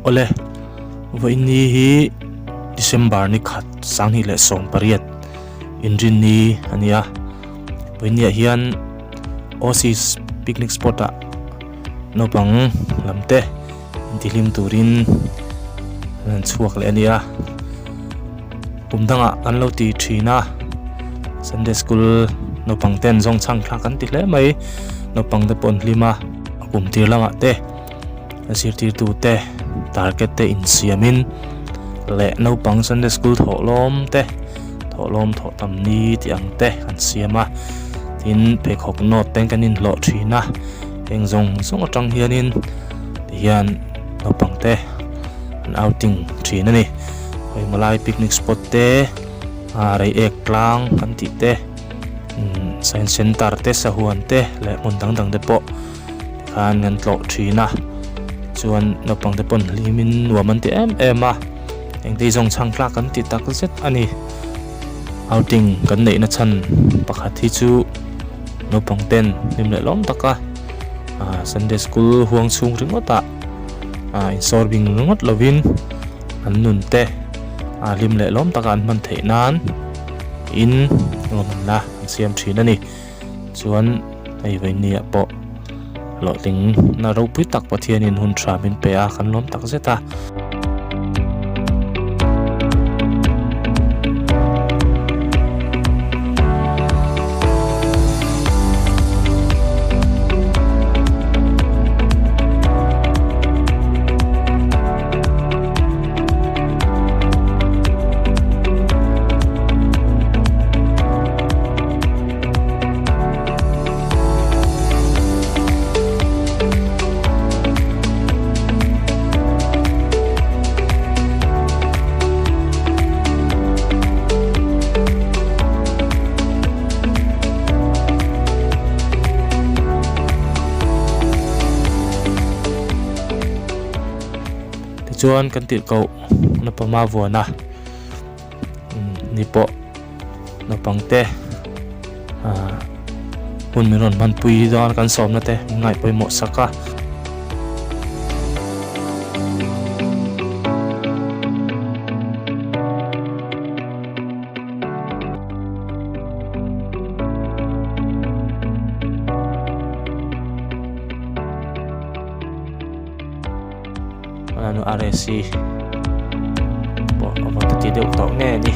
Awle, vawiin hi December ni khat 2018 inrinni a ni a, vawiinniah hian Oasis picnic spot ah naupang lam te intihlim turin an chhuak leh a ni a, kum dangah kan lo ti thin a, Sunday school naupang ten zawng chhang thlak an ti hle mai, naupang te pawh an hlim a, a kum tir lamah te a zirtirtu te target te insiamin leh naupang Sunday school thawhlawm te thawhlawm thawh tam ni tih ang te an siam a tin pheikhawk note te kan inhlawh thin a heng zawng zawng atang hianin tihian naupang te an outing thin a ni hawimalai picnic spot te ah reiek tlang kan tih te umm science center te sahuan te leh hmun dang dang te pawh tikhan an tlawh thin a chuan naupang te pawn hlimin nuam an ti em em a engte zawng chhang tlak an ti tak zet a ni outing kan neihna chhan pakhat hi chu naupang ten hlim leh lawm taka ah sunday school huang chhung ringawt ah ah insawr bing ringawt lovin an nun te ah hlim leh lawm taka an hman theih nan in ruahmanna an siam thin a ni. Chuan hei vawinia pawh hlawhtling na ropui tak Pathianin hun tha min pe a kan lawm tak zet a. Tichuan kan tirhkoh Napama vuana ni pawh naupang te ah hun min rawn hmanpui dawn kan sawmna te min ngaih pawimawh sak a. Rc pawh a va ti deuh tawh nge ni.